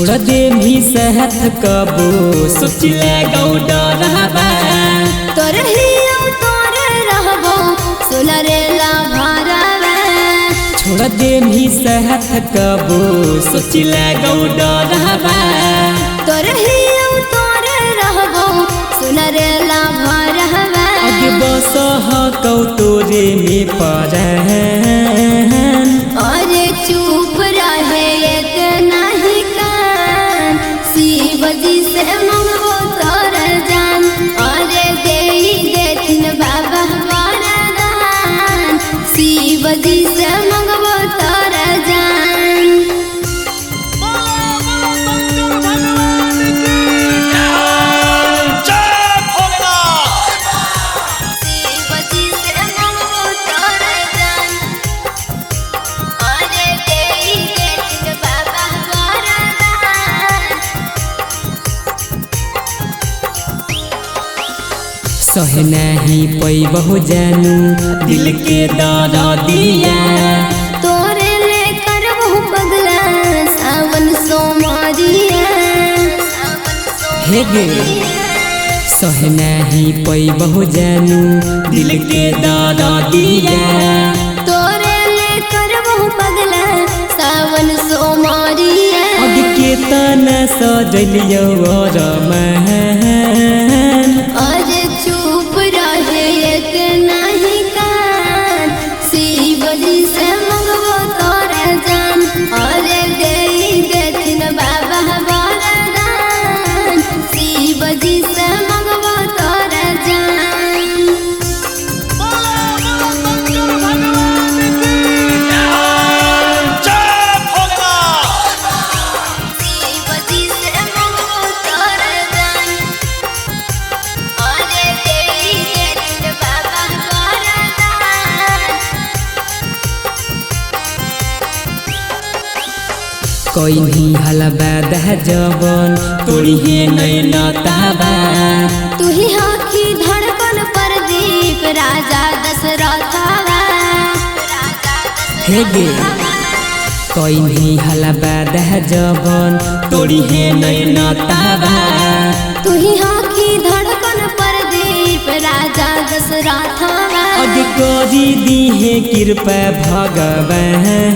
छोड़ दे भी सहत कबो सोच ले गौ डरबा। तोर हियो तोरे रहबो सुनरे ला भरवा। छोड़ दे भी सहत कबो सोच ले गौ डरबा। तोर हियो तोरे रहबो सुनरे ला भरवा। अग बस कौ तोरे में परहन। अरे चुप रहे इतना ही कान, शिव जी से मंगबो तोर जान। अरे दे देथिन बाबा वरदान, शिव जी से मंगबो तोर जान। शिव जी से मंगबो तोर जान। अरे दे देथिन बाबा वरदान। सहे नहीं पैबहु जानू दिल के दर्दिया। तोरे ले करबो पगला सावन सोमरिया। हे गे सहे नहीं पैबहु जानू दिल के दर्दिया। तोरे ले करबो पगला सावन सोमरिया। अग के तन सजलियौ रमहन। अरे चुप रहे इतना ही कान, शिव जी से मंगबो तोर जान। अरे दे देथिन बाबा वरदान, शिव जी से मंगबो तोर जान। शिव जी से मंगबो तोर जान। अरे दे देथिन बाबा वरदान। कोई हलबा दह जवन तोड़िहे नैन ताबा। तू ही आँखी धड़कन प्रदीप राजा दशरथवा। हे गे कोई हलबा दह जवन तोड़िहे नैन ताबा। तू ही आँखी धड़कन प्रदीप राजा दशरथवा। अग करी दीहे कृपा भगवान।